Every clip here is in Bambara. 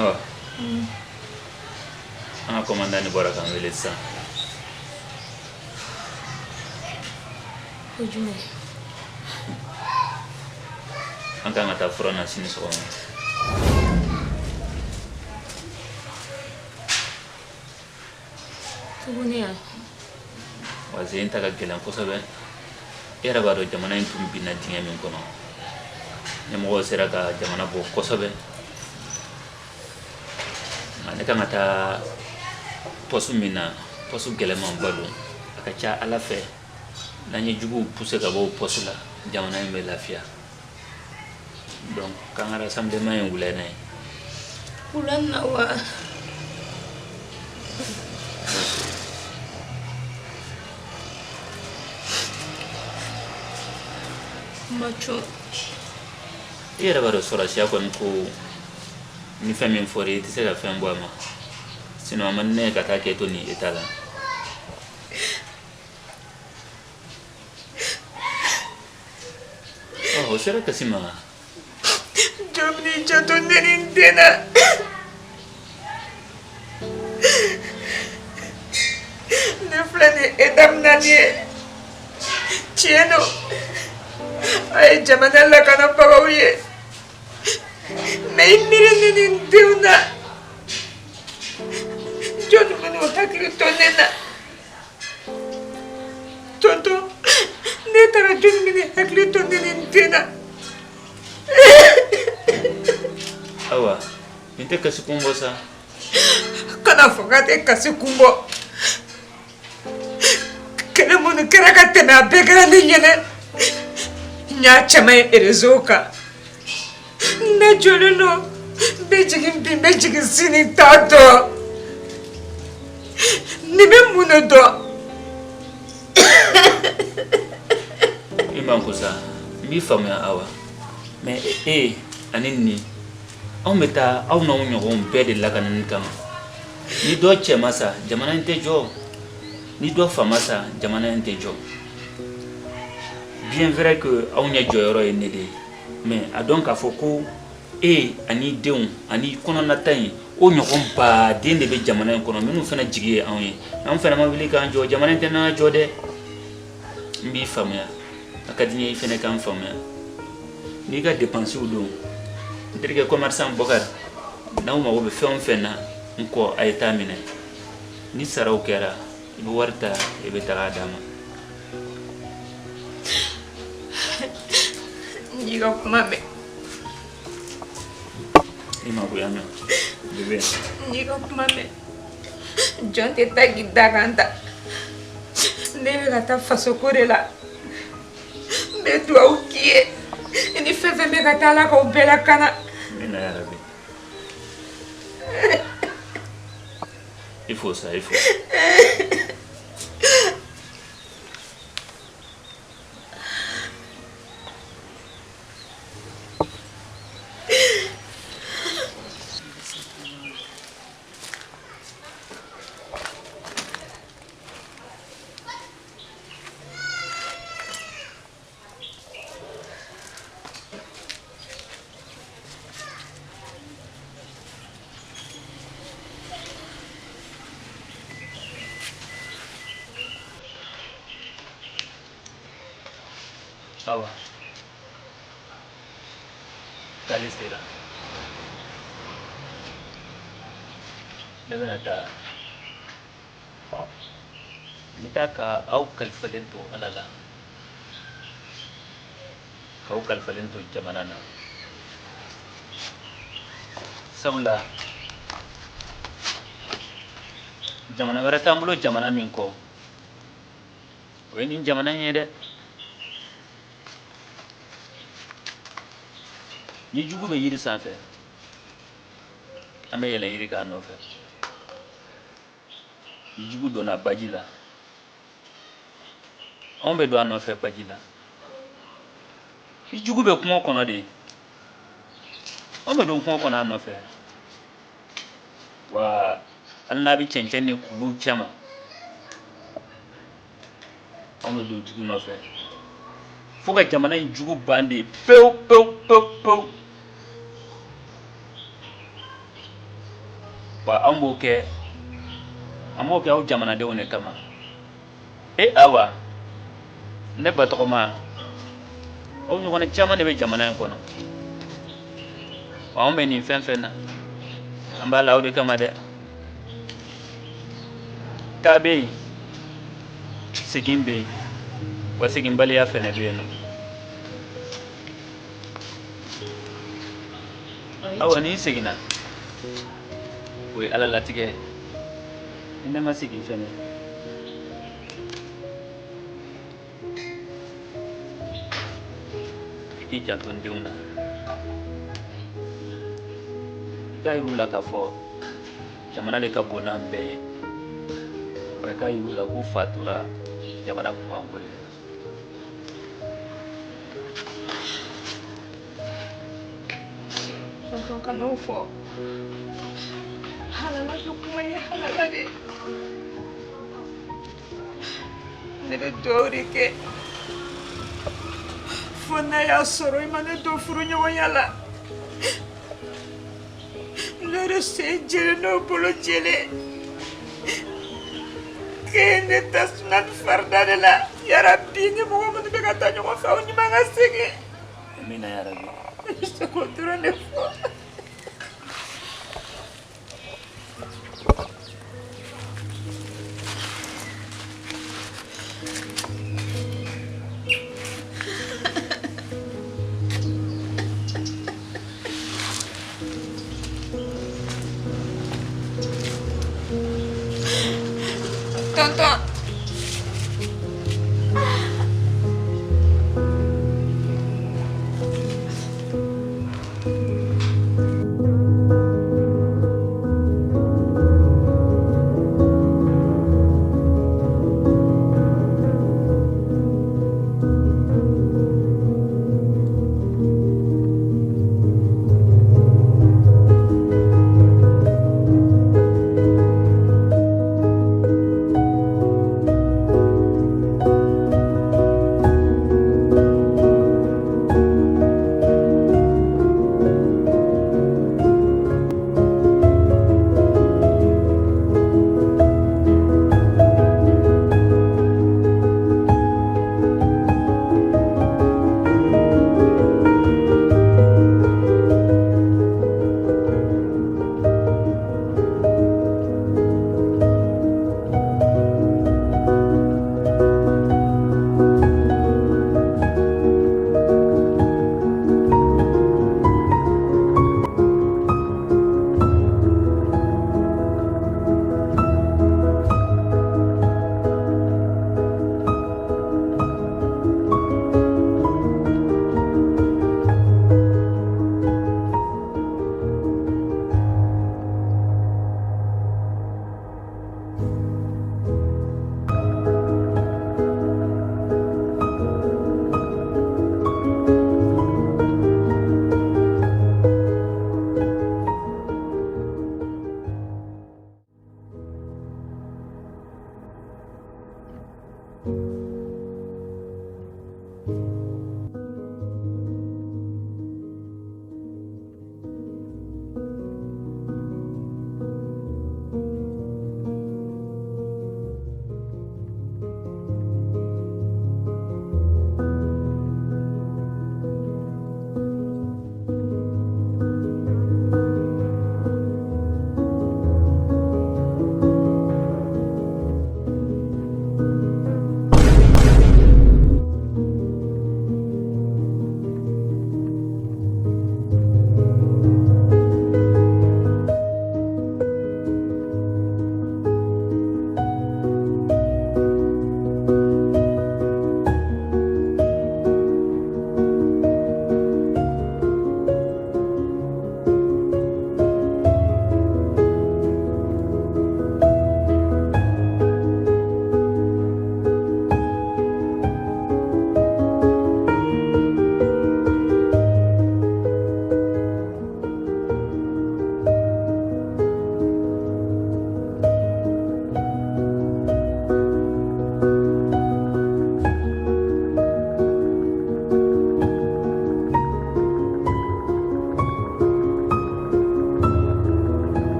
Awa, an ka commandant de bɔra k'an wele sisan. Ko jumɛn? An kan ka taa front na sini sɔgɔma. Tuguni yan? Wa sen ta ka gɛlɛn kosɛbɛ. E yɛrɛ b'a dɔn jamana in tun binna dingɛ min kɔnɔ. Ɲɛmɔgɔw sera ka jamana bɔ kosɛbɛ. Nka ne kan ka taa poste min na, poste gɛlɛnmanba don. A ka ca Ala fɛ, n'an ye juguw pousser ka bɔ o poste la, jamana in bɛ lafiya. Donc k'an ka rassemblement ye wula in na ye. Wula in na wa? Maco. I yɛrɛ b'a dɔn sɔrɔdasiya kɔni ko ni fɛn min fɔra i tɛ se ka fɛn bɔ a ma. Sinon a man di ne ye ka taa k'e to nin état la. O sera kasi ma. Jɔn bɛn'i janto ne ni n den na? Ne filɛ nin état min na nin ye, tiɲɛ don, a ye jamana lakanabagaw ye, mais i miiri ne ni n denw na. Jɔn bɛn'u hakili to ne na? Tonton, ne taara jɔn bɛn'i hakili to ne ni n den na? Awa, nin tɛ kasi kun bɔ sa. Kana fɔ k'a tɛ kasi kun bɔ. Kɛlɛ minnu kɛra ka tɛmɛ, a bɛɛ kɛra ne ɲɛna. N y'a caman ye réseau kan. Ne jɔlen don, n bɛ jigin bi, n bɛ jigin sini, n t'a dɔn. Nin bɛ mun de dɔn? I man ko sa, n b'i faamuya Awa. Mais e ani nin, anw bɛ taa aw n'anw ɲɔgɔnw bɛɛ de lakanani kama. Ni dɔ cɛ ma sa, jamana in tɛ jɔ. Ni dɔ fa ma sa, jamana in tɛ jɔ. Bien vrai que aw ɲɛ jɔyɔrɔ ye ne de ye. Mais a dɔn k'a fɔ ko e ani denw ani kɔnɔnata in o ɲɔgɔn baden de bɛ jamana in kɔnɔ minnu fana jigi ye anw ye. Anw fana ma wuli k'an jɔ, jamana in tɛ n'an jɔ dɛ. N b'i faamuya, a ka di n ye i fana k'an faamuya. N'i ka dépenses don, n terikɛ commerçant Bɔkari, n'aw mago bɛ fɛn o fɛn na n kɔ, a ye taa minɛ. Ni saraw kɛra, i bɛ wari ta, i bɛ taga d'a ma. N y'i ka kuma mɛn. I magoya mɛn bébé. N y'i ka kuma mɛn. Jɔn tɛ taa k'i da kan ta. Ne bɛ ka taa fasoko de la. N bɛ dugawu k'i ye. I ni fɛn fɛn bɛ ka taa, Ala k'aw bɛɛ lakana. Amina yarabi. Il faut ça, il faut. Awa, taali sera. Ne bɛna taa. N bɛ taa ka aw kalifalen to Ala la, k'aw kalifalen to jamana na. Sabula jamana wɛrɛ t'an bolo jamana min kɔ, o ye nin jamana in ye dɛ. Ni jugu bɛ yiri sanfɛ, an bɛ yɛlɛn yiri kan nɔfɛ. Ni jugu donna baji la, anw bɛ don a nɔfɛ baji la. Ni jugu bɛ kungo kɔnɔ de, anw bɛ don kungo kɔnɔ a nɔfɛ. Wa hali n'a bɛ cɛncɛn ni kuluw cɛma, anw bɛ don jugu nɔfɛ fo ka jamana in jugu ban de pewu pewu pewu pewu. Wa anw b'o kɛ, an b'o kɛ aw jamanadenw de kama. E Awa, ne batɔgɔma, aw ɲɔgɔnna caman de bɛ jamana in kɔnɔ. Wa anw bɛ nin fɛn fɛn na, an b'a la aw de kama dɛ. Taa bɛ yen, segin bɛ yen, wa seginbaliya fɛnɛ bɛ yen nɔ. Awa, n'i seginna, o ye Ala latigɛ ye. Ni ne ma segin fɛnɛ, i k'i janto n denw na. I k'a yir'u la k'a fɔ jamana de ka bon n'an bɛɛ ye. Wa i k'a yir'u la k'u fa tora jamana kunkanko de la. Tonton, kan'o fɔ. Halala bɛ kuma ye halala de. Ne bɛ dugawu de kɛ. Fo n'a y'a sɔrɔ i ma ne don furuɲɔgɔnya la. Ne yɛrɛ sen jɛlen n'o bolo jɛlen. K'e ne ta sunani farida de la. Yarabi, ni mɔgɔ minnu bɛ ka taa ɲɔgɔn fɛ, aw ɲuman ka segin. Amina yarabi. Ne bɛ se k'o dɔrɔn de fɔ. Tonton.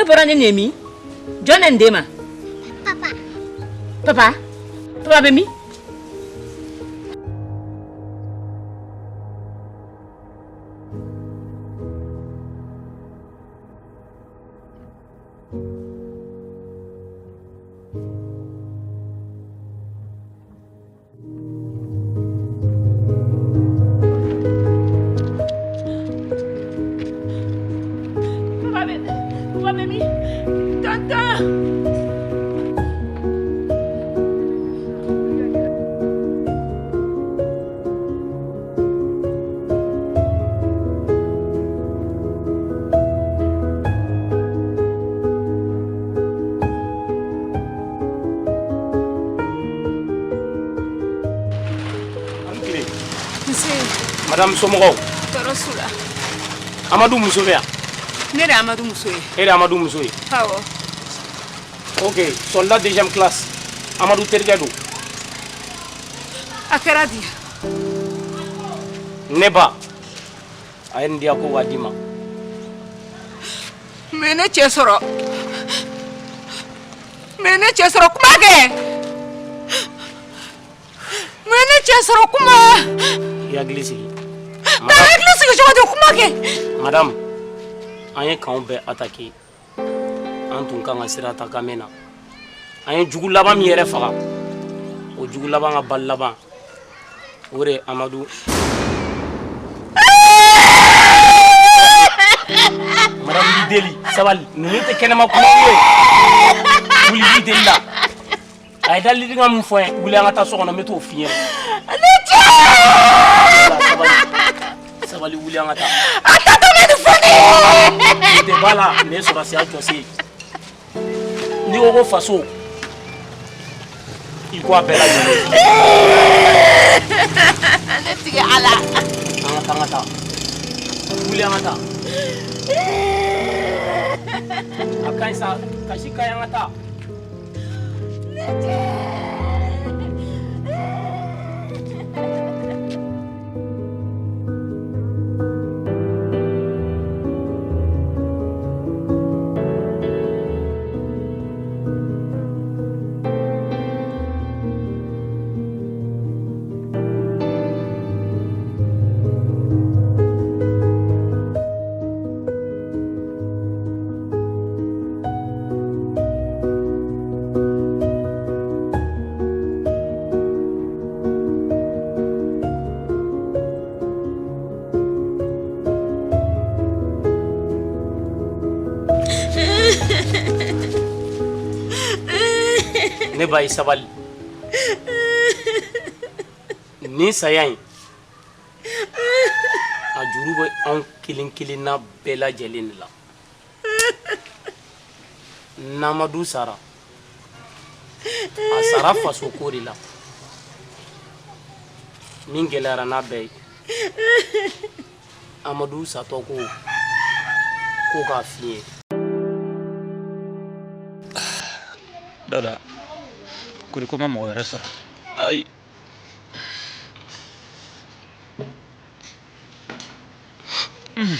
E bɔra ni nin ye min? Jɔn de nin d'e ma? Papa. Papa? Papa bɛ min? Papa bɛ min? Tonton! Madame somɔgɔw. Tɔɔrɔ s'u la. Amadu muso bɛ yan. Ne de ye Amadu muso ye. E de ye Amadu muso ye. Awɔ. Ok, soldat deuxième classe. Amadu terikɛ don. A kɛra di? Ne ba, a ye nin di yan ko k'a d'i ma. Mun ye ne cɛ sɔrɔ? Mun ye ne cɛ sɔrɔ? Kuma kɛ! Mun ye ne cɛ sɔrɔ? Kuma! I hakili sigi. Ka hakili sigi cogo di? Kuma kɛ! Madame, an ye kanw bɛɛ attaqué. An tun kan ka sira ta Kamena na. An ye jugu laban min yɛrɛ faga, o jugu laban ka bali laban, o de ye Amadu. Madame b'i deli, sabali. Ninnu tɛ kɛnɛma kumaw ye. Wuli b'i deli la. A ye dalilikan min fɔ n ye, wuli an ka taa so kɔnɔ, n bɛ t'o f'i ɲɛna. Ne cɛ! Sabali, sabali, wuli an ka taa. A taatɔ bɛ nin fɔ ne ye. Nin tɛ ba la, nin ye sɔrɔdasiya jɔsen ye. N'i ko ko faso, i ko a bɛɛ lajɛlen. Ne tigɛ a la. An ka taa, an ka taa. Wuli an ka taa. A ka ɲi sa, kasi ka ɲi, an ka taa. Ne cɛ! Ne ba, i sabali. Nin saya in, a juru bɛ anw kelen kelenna bɛɛ lajɛlen de la. N'Amadu sara, a sara faso ko de la. Min gɛlɛyara n'a bɛɛ ye, Amadu satɔ ko ko k'a f'i ye. Dawuda, kori ko ma mɔgɔ wɛrɛ sɔrɔ? Ayi. N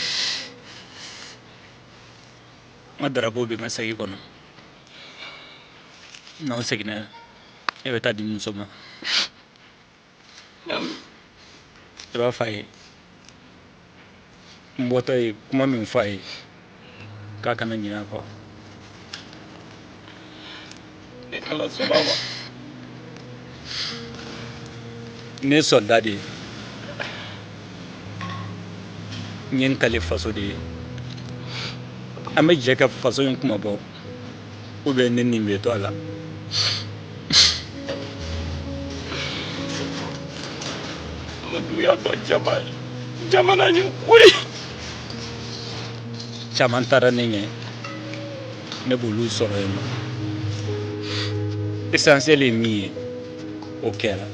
ka darapo bɛ n ka saki kɔnɔ. N'aw seginna, e bɛ taa di muso ma. I b'a fɔ a ye n bɔtɔ ye kuma min fɔ a ye, k'a kana ɲinɛ a kɔ. Ni Ala sɔnna a ma. Ne ye soldat de ye, n ye n kali faso de ye. An bɛ jɛ ka faso in kunmabɔ, ou bien ne nin bɛ to a la. Amadu y'a dɔn jama jamana ye koyi. Caman taara ne ɲɛ, ne b'olu sɔrɔ yen nɔ. Essentiel ye min ye, o kɛra.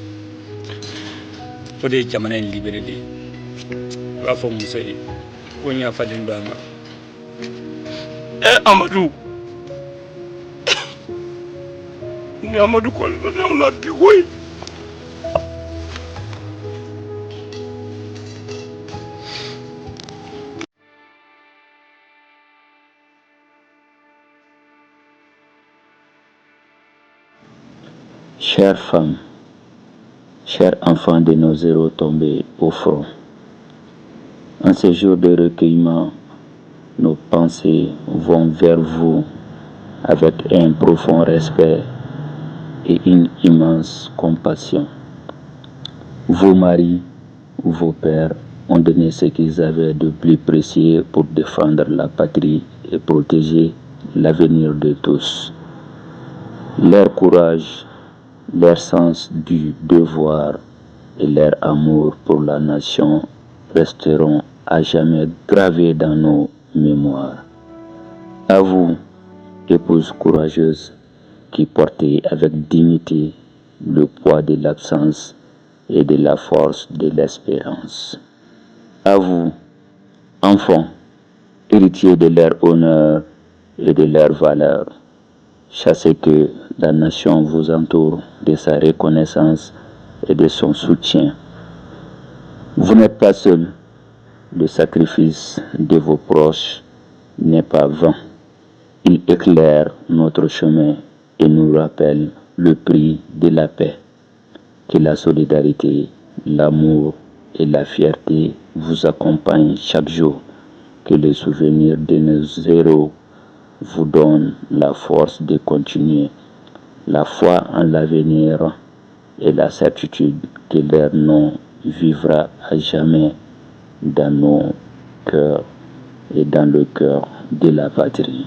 O de ye jamana in libéré de ye. I b'a fɔ muso ye ko n yafalen don a ma. Ɛ Amadu, ni Amadu kɔni bɛ ne na bi koyi. Chères femmes, chers enfants de nos héros tombés au front, en ces jours de recueillement, nos pensées vont vers vous avec un profond respect et une immense compassion. Vos maris, vos pères ont donné ce qu'ils avaient de plus précieux pour défendre la patrie et protéger l'avenir de tous. Leur courage, leur sens du devoir et leur amour pour la nation resteront à jamais gravés dans nos mémoires. À vous, épouses courageuses qui portez avec dignité le poids de l'absence et de la force de l'espérance. À vous, enfants, héritiers de leur honneur et de leur valeur, sachez que la nation vous entoure de sa reconnaissance et de son soutien. Vous n'êtes pas seul. Le sacrifice de vos proches n'est pas vain. Il éclaire notre chemin et nous rappelle le prix de la paix. Que la solidarité, l'amour et la fierté vous accompagnent chaque jour. Que le souvenir de nos héros vous donne la force de continuer, la foi en l'avenir et la certitude que leur nom vivra à jamais dans nos cœurs et dans le cœur de la patrie.